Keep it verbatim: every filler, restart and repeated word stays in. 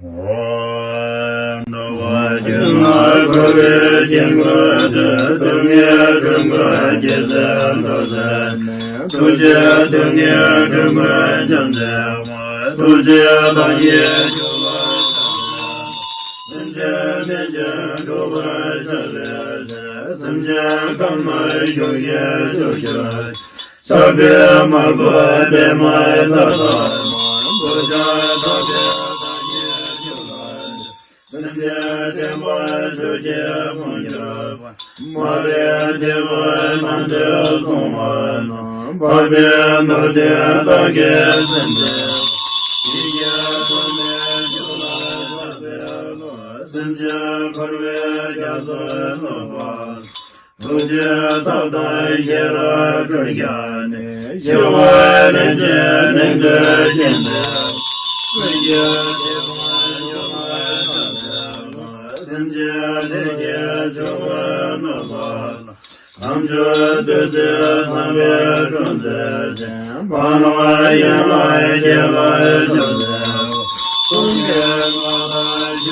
འགྲོ་བ་ཀུན་ལ་འཁོར་བའི་རྐྱེན་ཀུན་སེལ། སྡུག་བསྔལ་སྒྲིབ་ཀུན་སྐྱེ་སེལ་མཐར་ཕྱིན་ནས། ཐུགས་རྗེས་སྡུག་བསྔལ་སྒྲིབ་ཀུན་སྦྱངས་ཏེ། ཐུགས་རྗེས་བདག་གིས་སྐྱོབ་པར་ཤོག་ལེགས། སེམས་ཅན་ཐམས་ཅད་སྐྱོབ་པར་ཤོག་ལེགས། སེམས་ཅན་ཁམས་ན་བཞུགས་ཤིང་བཞུགས་གྱུར། ཕྱག་འཚལ་མ་བསྐོར་པདྨའི་ཏཱ་ལ་ལ། བོད་ལྗོངས་མཐའ་དག་ཏུ་བདག་གིས་སྐྱོབ་པར་ཤོག་སེམས་ཅན་དྲན་པ་ཆོས་ཀྱི་ཕུང་ཁྱབ་པ། མ་རིག་ཐེག་པ་རྣམ་གྲོལ་སོང་བ་རྣམས། འཕགས་པའི་ནོར་དེ་བདག་གིས་སེམས་བསྐྱེད་པ། ཡིད་ཀྱི་དོན་མེད་ཕྱོགས་ལ་ཕྱག་འཚལ་ལོ། སེམས་ཅན་འཁོར་བའི་རྒྱ་མཚོར་བླུགས་པ། ཐུགས་རྗེའི་ཐབས་དང་ཤེས་རབ་འཕྲུལ་ཤར་ནས། ཞི་བ་རིན་ཆེན་གླིང་དུ་སྐྱེས་ནས། ཀུན་གྱི་ཐེག་པ་ཡོངས་ལ་ཕྱག་འཚལ་ལོ། སེམས་ཅན་ལས་ཀྱི་ཆུ་བུར་བླུགས་པ། དམ་ཆོས་བདུད་རྩིས་གསང་བའི་གྲོང་བཙན་ཅན། འཕགས་ལམ་ཡན་ལག་བརྒྱད་ལ་ཕྱག་འཚལ་ལོ། གསུང་གི་ངག་དང་